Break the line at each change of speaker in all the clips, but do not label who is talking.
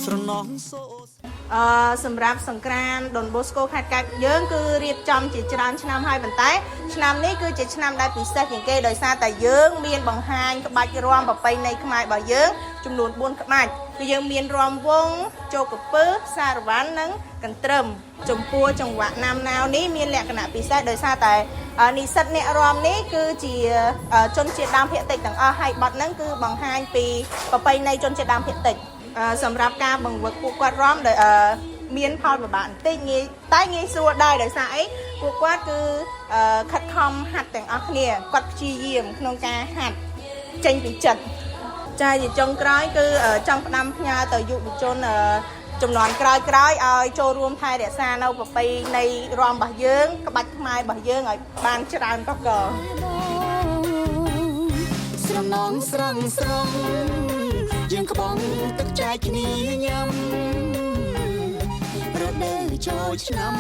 ស្រណោះសូ
សម្រាប់សង្ក្រានដុនបូស្កូខេត្តកែបយើងគឺរៀបចំជាច្រើនឆ្នាំហើយប៉ុន្តែឆ្នាំនេះគឺជាឆ្នាំដែលពិសេសជាងគេដោយសារតែយើងមានបង្ហាញក្បាច់រាំប្រពៃណីខ្មែររបស់យើងចំនួន4ក្បាច់គឺយើងមានរាំវងជោគកពើសារវ៉ាន់និងកន្ទ្រឹមចំពោះចង្វាក់ណាមណាវនេះមានលក្ខណៈពិសេសដោយសារតែនិស្សិតអ្នករាំនេះគឺជាជនជាតិដើមភាគតិចទាំងអស់ហើយបទហ្នឹងគឺបង្ហាញពីប្រពៃណីជនជាតិដើមភាគតិច សម្រាប់ការបង្វឹកពួកគាត់រាំដោយមានផលពិបាកបន្តិចងាយតែងាយស្រួលដែរដោយសារអីពួកគាត់គឺខិតខំហាត់ទាំងអស់គ្នាគាត់ព្យាយាមក្នុងការហាត់ចេញពីចិត្តចាជាចុងក្រោយគឺចង់ផ្ដាំផ្ញើទៅយុវជនចំនួនក្រោយៗឲ្យចូលរួមថែរក្សានៅប្រពៃណីរាំរបស់យើងក្បាច់ខ្មែររបស់យើងឲ្យបានច្រើនកកក
ស្រណងស្រងស្រងយើងក្បងទឹកចែកគ្នាញ៉ាំរដូវចូលឆ្នាំ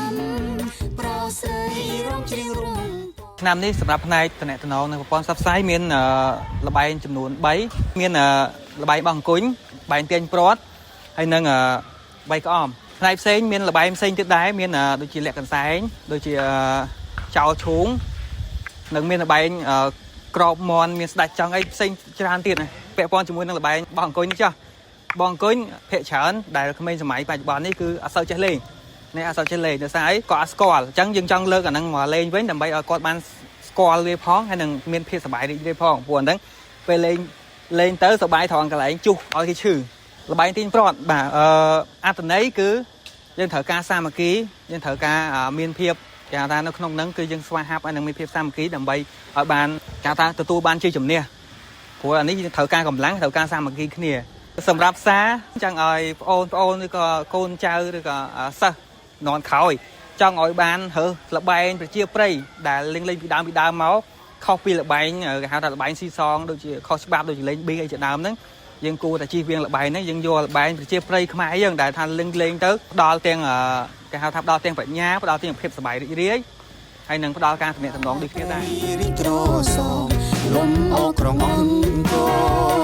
ប្រស្រីរងច្រៀងរំ
ឆ្នាំនេះសម្រាប់ផ្នែកតំណតំណងនិងប្រព័ន្ធផ្សព្វផ្សាយមានល្បែងចំនួន3មានល្បែងបោះអង្គុញបែងទាញព្រាត់ហើយនិងបីក្អមផ្នែកផ្សេងមានល្បែងផ្សេងទៀតដែរមានដូចជាលាក់កន្សែងដូចជាចោលឈូងនិងមានល្បែងក្របមន់មានស្ដេចចង់អីផ្សេងច្រើនទៀតណាពាក់ព័ន្ធជាមួយនឹងល្បែងបោះអង្គុញនេះចុះបោះអង្គុញភាគច្រើនដែលក្មេងសម័យបច្ចុប្បន្ននេះគឺអត់សូវចេះលេងនេះអត់សូវចេះលេងដោយសារអីគាត់អត់ស្គាល់អញ្ចឹងយើងចង់លើកអាហ្នឹងមកលេងវិញដើម្បីឲ្យគាត់បានស្គាល់វាផងហើយនឹងមានភាពសប្បាយរីករាយផងព្រោះអាហ្នឹងពេលលេងលេងទៅសប្បាយត្រង់កន្លែងជុះឲ្យគេឈឺល្បែងទាញព្រ័ត្របាទអត្ថន័យគឺយើងត្រូវការសាមគ្គីយើងត្រូវការមានភាពគេហៅថានៅក្នុងហ្នឹងគឺយើងស្វាហាប់ឲ្យនឹងមានភាពសាមគ្គីដើម្បីឲ្យបានគេហៅថាទទួលបានជ័យជំនះព្រោះអានេះយើងត្រូវការកម្លាំងត្រូវការសាមគ្គីគ្នាសម្រាប់សារចង់ឲ្យប្អូនប្អូនឬក៏កូនចៅឬក៏សិស្សននក្រោយចង់ឲ្យបានរើសល្បែងប្រជាប្រិយដែលលេងលេងពីដើមពីដើមមកខុសពីល្បែងគេហៅថាល្បែងស៊ីសងដូចជាខុសច្បាប់ដូចជាលេងប៊ីអីជាដើមហ្នឹងយើងគួរតែជិះវៀងល្បែងហ្នឹងយើងយកល្បែងប្រជាប្រិយខ្មែរយើងដែលថាលេងលេងទៅផ្ដល់ទាំងគេហៅថាផ្ដល់ទាំងប្រាជ្ញាផ្ដល់ទាំងភាពសប្បាយរីករាយហើយនឹងផ្ដល់ការទំនាក់ទំនងដូចគ្នាដែរ
រីត្រសងលំអូក្រងអង្គ